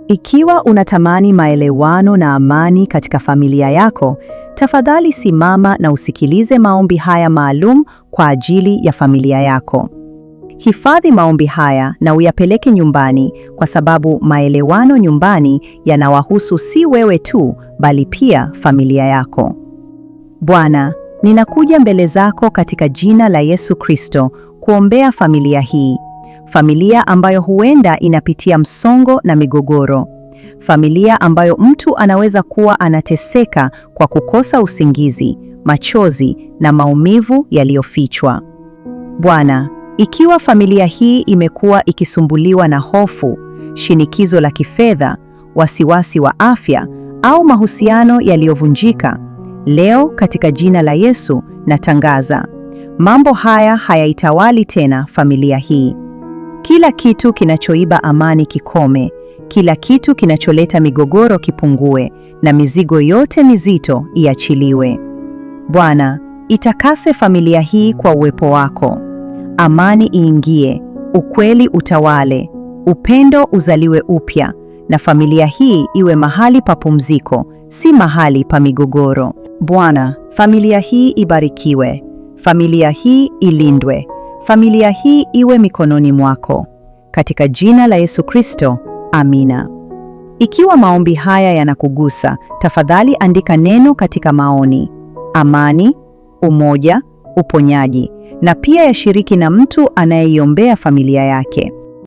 Ikiwa unatamani maelewano na amani katika familia yako, tafadhali simama na usikilize maombi haya maalum kwa ajili ya familia yako. Hifadhi maombi haya na uyapeleke nyumbani, kwa sababu maelewano nyumbani yanawahusu si wewe tu, bali pia familia yako. Bwana, ninakuja mbele zako katika jina la Yesu Kristo kuombea familia hii. Familia ambayo huenda inapitia msongo na migogoro. Familia ambayo mtu anaweza kuwa anateseka kwa kukosa usingizi, machozi na maumivu yaliyofichwa. Bwana, ikiwa familia hii imekuwa ikisumbuliwa na hofu, shinikizo la kifedha, wasiwasi wa afya au mahusiano yaliyovunjika, leo katika jina la Yesu natangaza, mambo haya hayaitawali tena familia hii. Kila kitu kinachoiba amani kikome, kila kitu kinacholeta migogoro kipungue, na mizigo yote mizito iachiliwe. Bwana, itakase familia hii kwa uwepo wako. Amani iingie, ukweli utawale, upendo uzaliwe upya, na familia hii iwe mahali pa pumziko, si mahali pa migogoro. Bwana, familia hii ibarikiwe, familia hii ilindwe, familia hii iwe mikononi mwako. Katika jina la Yesu Kristo, amina. Ikiwa maombi haya yanakugusa, tafadhali andika neno katika maoni: amani, umoja, uponyaji, na pia yashiriki na mtu anayeiombea familia yake.